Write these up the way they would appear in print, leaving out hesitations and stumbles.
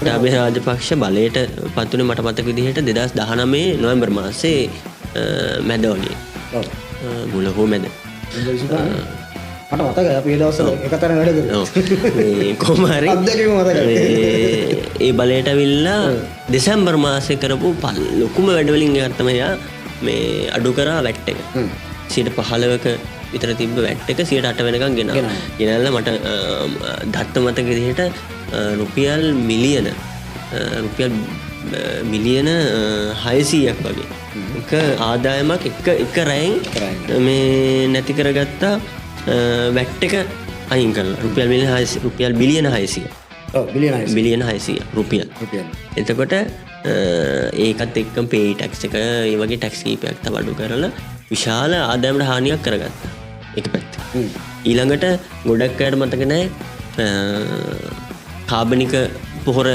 ගෝඨාභය රාජපක්ෂ බලයට පත් වුණේ මට මතක විදිහට 2019 නොවැම්බර් මාසේ මැද වගේ. ඔව්. මුල හෝ මැද. මට මතකයි අපි ඒ දවස්වල එක තැන වැඩ කරේ. ඔව්. මේ කොහොම හරි අත්දැකීම මතකයි. ඒ බලයට ඇවිල්ලා දෙසැම්බර් මාසේ කරපු ලොකුම වැඩ වලින් එකක් තමයි යා මේ අඩු කරා වැට් එක. 15ක විතර තිබ්බ වැට් එක 8% වෙනකන් ගෙනාවා. ගෙනල්ලා මට දත්ත මතක විදිහට රුපියල් මිලියන රුපියල් මිලියන 600ක් වගේ එක ආදායමක් එක එක රැයෙන් මේ නැති කරගත්තා වැට් එක අයින් කරලා රුපියල් මිලියන 600 රුපියල් බිලියන 600. ඔව්, බිලියන 600. බිලියන 600 රුපියල්. රුපියල්. එතකොට ඒකත් එක්කම පේ ටැක්ස් එක ඒ වගේ ටැක්ස් කීපයක් තව අඩු කරලා විශාල ආදායමට හානියක් කරගත්තා. එක පැත්ත. ඊළඟට ගොඩක් අයට මතක නෑ කාබනික පොහොර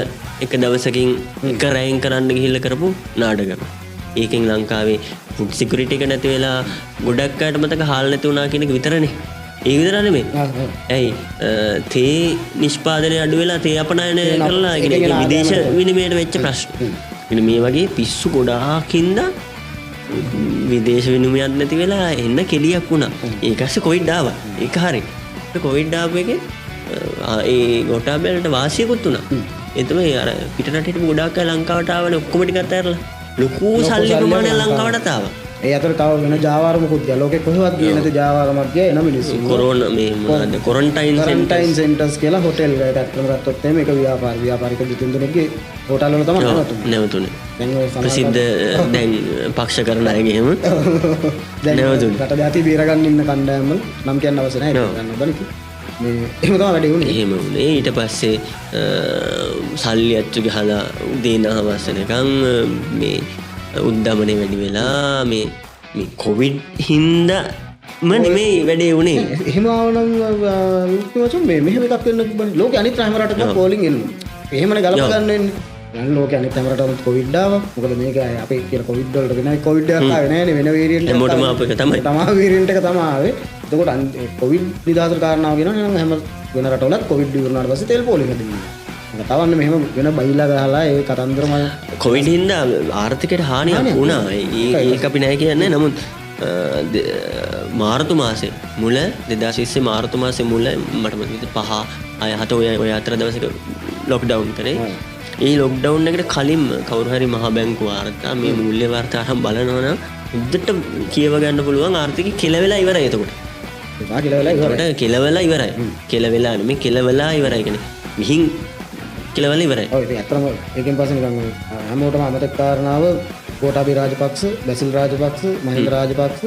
එක දවසකින් එක රැයෙන් කරන්න ගිහිල්ලා කරපු නාටකම. ඒකෙන් ලංකාවේ ෆුඩ් සිකියුරිටි එක නැති වෙලා ගොඩක් අයට මතක හාල් නැති වුණා කියන එක විතරනේ. ඒ විතර නෙමෙයි. ඇයි තේ නිෂ්පාදනය අඩු වෙලා තේ අපනයනය කරලා ඒ කියන්නේ විදේශ විනිමයට වෙච්ච ප්‍රශ්න. ඉතින් මේ වගේ පිස්සු ගොඩාක් හින්දා විදේශ විනිමයක් නැති වෙලා එන්න කෙලියක් වුණා. ඒක ඇස්සේ කොවිඩ් ආවා. ඒක හරි. කොවිඩ් ආපු එකේ ඒ ගෝඨාභයට වාසියකුත් වුණා. ඒ තමයි අර පිට රට හිටපු ගොඩාක් අය ලංකාවට ආවනේ ඔක්කොම ටික අතහැරලා. ලොකු සල්ලි ප්‍රමාණයක් ලංකාවටත් ආවා. ඒ අතර තව වෙන ජාවාරමකුත් ගියා. ලෝකෙ කොහෙවත් ගියේ නැති ජාවාරමක් ගියා එන මිනිස්සු. කොරෝනා මේ මොනවද ක්වොරන්ටයින් ක්වොරන්ටයින් සෙන්ටර්ස් කියලා හොටෙල් එකක් ඇත්තටම ගත්තොත් එහෙම ඒක ව්‍යාපාරික දෙතුන් දෙනෙක්ගේ හෝටල් වල තමයි නැවතුනේ. නැවතුනේ. දැන් ඔය සමහර ප්‍රසිද්ධ දැන් පක්ෂ කරන අයගේ එහෙම දැන් නැවතුනේ. රට ජාති බේරගන්න ඉන්න කණ්ඩායම් වල නම් කියන්න අවශ්‍ය නැහැ. ඒක ගන්න බෑ ඉතින්. මේ එහෙම තමයි වැඩේ වුනේ. එහෙම වුණේ. ඊට පස්සේ සල්ලි අච්චු ගහලා උදේ ඉඳන් හවස වෙනකන් මේ උද්දමනය වැඩි වෙලා මේ මේ කොවිඩ් හින්දාම නෙමෙයි වැඩේ වුණේ. එහෙම ආවනම් විමුක්ති මචං මේ මෙහෙම එකක් වෙන්න තිබ්බනේ. ලෝකේ අනිත් හැම රටකම පෝලිං එනවා. එහෙමනේ ගලප ගන්න වෙන්නේ. දැන් ලෝකේ අනිත් හැම රටවලත් කොවිඩ් ආවා. මොකද මේක අපේ කියලා කොවිඩ් වලට වෙන කොවිඩ් එකක් ආවේ නෑනේ, වෙන වේරියන්ට් එකක්. හැමෝටම ආපු එක තමයි. තමා වේරියන්ට් එක තමයි ආවේ. එතකොට කොවිඩ් නිදහසට කාරණාව කියනවා නම් හැම වෙන රටවලත් කොවිඩ් ඉවර වුණාට පස්සේ තෙල් පෝලිං හදින්නේ. මොකද තවන්න මෙහෙම වෙන බයිලා ගහලා ඒ කතන්දර මම කොවිඩ් හින්දා ආර්ථිකයට හානියක් වුණා. ඒක අපි නෑ කියන්නේ. නමුත් මාර්තු මාසේ මුල 2020 මාර්තු මාසේ මුල මට මතක විදිහට 5 6 7 ඔය අතර දවසක ලොක්ඩවුන් කරේ. ඒ ලොක්ඩවුන් එකට කලින්ම කවුරු හරි මහා බැංකු වාර්තා මේ මූල්‍ය වාර්තා අරන් බලනවා නම් හොඳට කියව ගන්න පුළුවන් ආර්ථිකය කෙලවෙලා ඉවරයි එතකොට. එපා කෙලවෙලා ඉවරයි. එතකොට කෙලවෙලා ඉවරයි. කෙලවෙලා නෙමෙයි කෙලවෙලා ඉවරයි කියන්නේ. මිහින් කෙලවෙලා ඉවරයි. ඔව් ඉතින් ඇත්තටම ඒකෙන් පස්සේ නිකන් හැමෝටම අමතක කාරණාව ගෝඨාභය රාජපක්ෂ, බැසිල් රාජපක්ෂ, මහින්ද රාජපක්ෂ,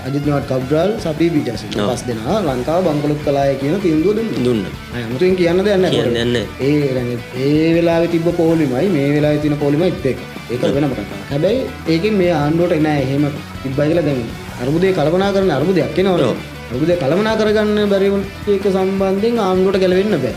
අජිත් නිවාඩ් කබ්‍රාල් සහ පී.බී. ජයසූරිය පස් දෙනා ලංකාව බංකොලොත් කළාය කියන තීන්දුව දුන්නා. දුන්නා. අය අමුතුවෙන් කියන්න දෙයක් නැහැ. කියන්න දෙයක් නැහැ. ඒ දැන් ඒ වෙලාවේ තිබ්බ පොලිමයි මේ වෙලාවේ තියෙන පොලිමයිත් එක. ඒක වෙනම කතාවක්. හැබැයි ඒකෙන් මේ ආණ්ඩුවට නෑ එහෙම තිබ්බයි කියලා දැන් අර්බුදේ කල්පනා කරන අර්බුදයක් එනවනේ. අර්බුදේ කල්පනා කරගන්න බැරි වුණ එක සම්බන්ධයෙන් ආණ්ඩුවට ගැලවෙන්න බෑ.